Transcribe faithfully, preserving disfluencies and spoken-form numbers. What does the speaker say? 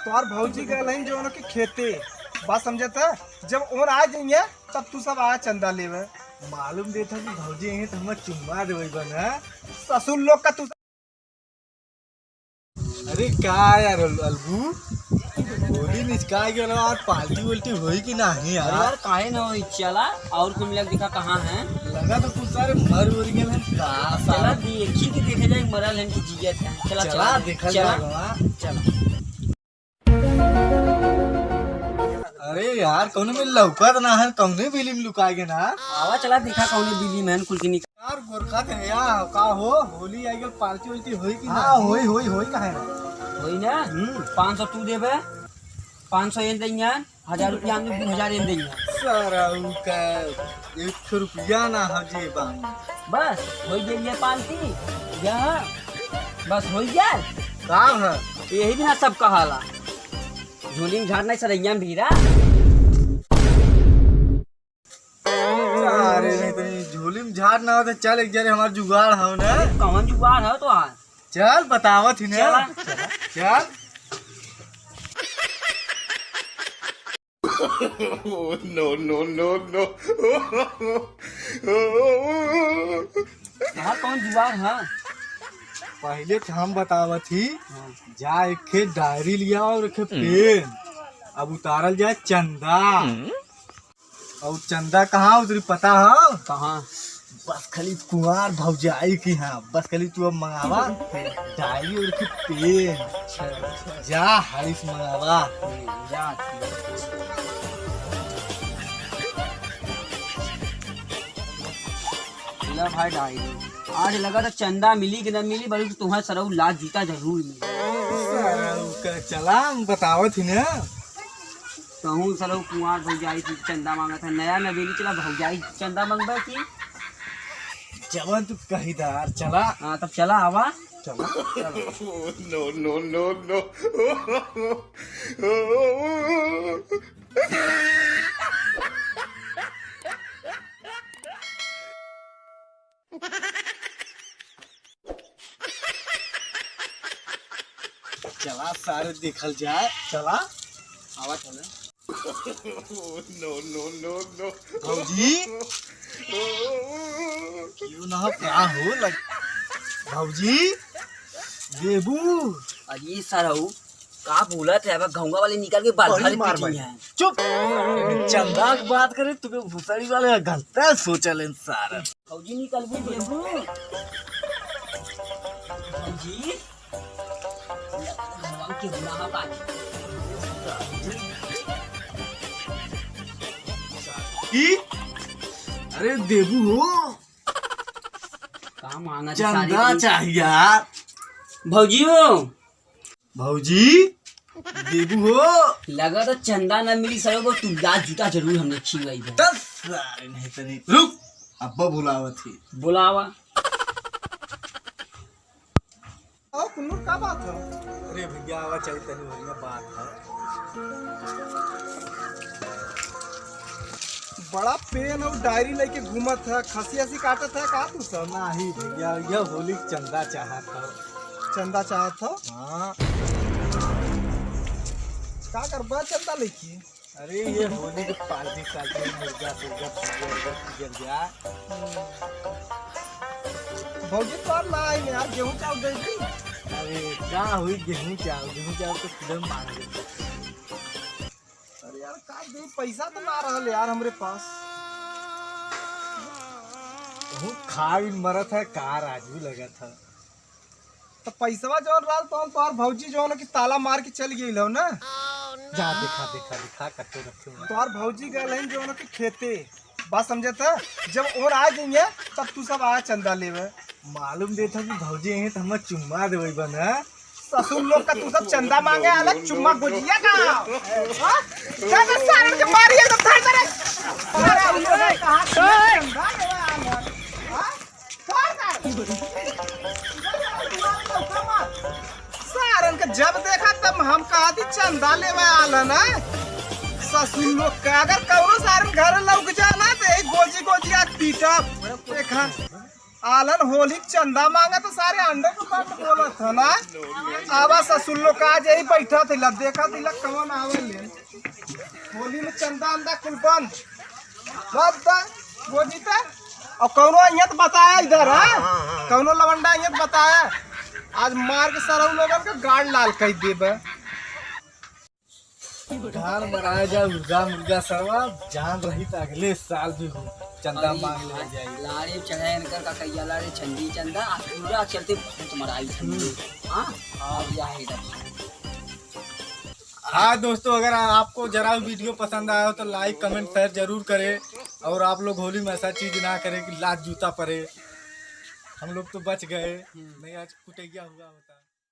और भौजी गए हैं जो उनके खेते, बात समझत है? जब ओन आ जाइए तब तू सब आ चंदा लेवे। मालूम देत है कि भौजी यहीं तो हमें चुम्मा देवे बना। ससुर लोग का तू। अरे का यार अल-, अलगू, होली निचका गया यार, पार्टी उल्टी होई कि नहीं यार? अरे यार, काहे ना होई? चला, और कुल मिला के देखा कहाँ है। लगा तो कुछ सारे मर उर गए हैं का चला साला? देखी कि देखे जाए मरल हैं कि जियत हैं। चला, चला, चला, देखा चला। जाएगा। चला। अरे यार, कौनो में लौकत ना है, कौने बिली में लुका गए ना? आवा चला देखा कौने बिली में है, कुल के निकाल। यार गोरखा थे या का हो, होली आई गल, पार्टी उल्टी होई कि ना? हाँ, होई, होई, होई, काहे ना? होई ना? हम्म। पाँच सौ तू देबे, पाँच सौ एन दइया, हजार रुपया हम दू हजार एन दइया। सारा ऊ का एक सौ रुपया ना हो जेबा। बस, होई गेल ये पार्टी, यहाँ, बस होई गेल। का है? यही बिना सब कहाला। झोली में झाड़ नहीं, सरैया में भीड़ा। अरे नहीं तो नहीं, झोली में झाड़ ना हो तो चल एक जरे हमार जुगाड़ हो ना। कौन जुगाड़ हो तो आज? चल बतावत ही ना। चला। चल। No, no, no, no। यहाँ कौन जुगाड़ है? पहले तो हम बतावत ही, हाँ। जा एक ठे डायरी लिया और एक ठे पेन। अब उतारल जाए चंदा। और चंदा कहाँ उतरी पता हो? कहाँ? बस खाली कुंवार भौजाई की, हाँ, बस खाली तू अब मंगावा डायरी और की पेन। अच्छा, अच्छा। जा हरीस मंगावा। हम्म, जा। ले भाई डायरी। आज लगा था चंदा मिली कि न मिली, बल्कि तुम्हारे सरऊ लात जूता जरूर मिली। सरऊ का चला, हम बतावत ही ना। कहूँ सरऊ कुंवार भौजाई से चंदा मांगत है, नया नवेली चला भौजाई चंदा मांगबे की। जवन तू कही दार, चला। हाँ, तब चला आवा। चला। चला। No, no, no, no। चला सारे देखल जाए, चला। आवा चले। No, no, no, no। भौजी, क्यों ना हो, का हो लग-, भौजी, देबू। अरे सरऊ, का बोलत है? अब घउंगा वाले निकाल के बाल बड़ी झारे मार पीटी मारी। है। चुप। चंदा की बात करे, तुम्हें भुसड़ी वाले गलत सोचल इन सारा। भौजी निकलबू देबू? भौजी? भगवान के बुलावा बात। ई? अरे देबू हो। का मांगा थी चंदा सारी? चाहिए यार। भौजी हो। भौजी, देबू हो? लगा तो चंदा न मिली सरऊ, तू लात जूता जरूर हमने खिवाई बे। दस सारे नहीं तनी। रुक, अब्बा बुलावत ही। बुलावा। ओ कुन्नूर, का बात है? अरे भैया, आवा चाहिए तनी बढ़िया बात है। बड़ा पेन और डायरी लेके घूमत है, खसी हसी काटत है का तू सब? नहीं भैया, यह होली के चंदा चाहत है। चंदा चाहत हो? हाँ। का करबा चंदा लेके? अरे ये होली के पार्टी सार्टी, मुर्गा सुर्गा, पिज्जा उज्जा, पिज्जा उज्जा। भौजी तो ना आई यार, गेहूं चाउर दे दी। अरे का हुई गेहूं चाउर, गेहूं चाउर तो खुदे मांग लेते। अरे यार का दे, पैसा तो ना रहल यार हमरे पास। तू खा भी मरत है का राजू लगत है। तो पैसवा जौन रहल तौन तोहर भौजी जौन कि ताला मार के चल गई हो ना। जा देखा, देखा, देखा, कत्ते रखे हो। तोहर भौजी गए हैं जौन कि खेते, बात समझत है? जब ओन आ जाइए तब तू सब आ चंदा लेवे। मालूम देत है कि भौजी यहीं तो हमें चुम्मा देवे बना। ससुर लोग का तू सब चंदा मांगे आला, चुम्मा गोजिया का। हाँ? जा बस सारन के मारी एकदम धर धर। सारा उन लोग कहाँ चंदा लेवे आला? हाँ? सारन के जब देखा तब हम कहा थी चंदा लेवे आला ना। ससुर लोग का अगर कौनो सारन घर लौक जाना तो एक गोजी गोजी आज पीटा। देखा। आलन होली क चंदा माँगा तो सारे अंडे को बात बोलत है ना। आवा ससुर लोग का आज यही बैठा थे, ला देखा थे, ला कौन आवे ले। होली में चंदा अंदा कुल बंद। बात दा, वो जीता। और कौनो अइया तो बताया इधर, हाँ? कौनो लवंडा अइया तो बताया। आज मार के सरऊ लोगन का गाड़ लाल कर देबे। घर में रह जा, मुर्गा, मुर्गा सरवा, जान रही तो अगले साल भी हो, चंदा अरे मांग ले जाई। लाड़े चढ़े इनकर का कहिया लाड़े छंदी चंदा, आ पूरा चलते बहुत मराई छंदी। हाँ, अब यह है इधर। हाँ दोस्तों, अगर आपको जरा भी वीडियो पसंद आया हो तो like, comment, share जरूर करें। और आप लोग होली में ऐसा चीज ना करें कि लात जूता पड़े। हम लोग तो बच गए, नहीं आज कुटैया हुआ होता।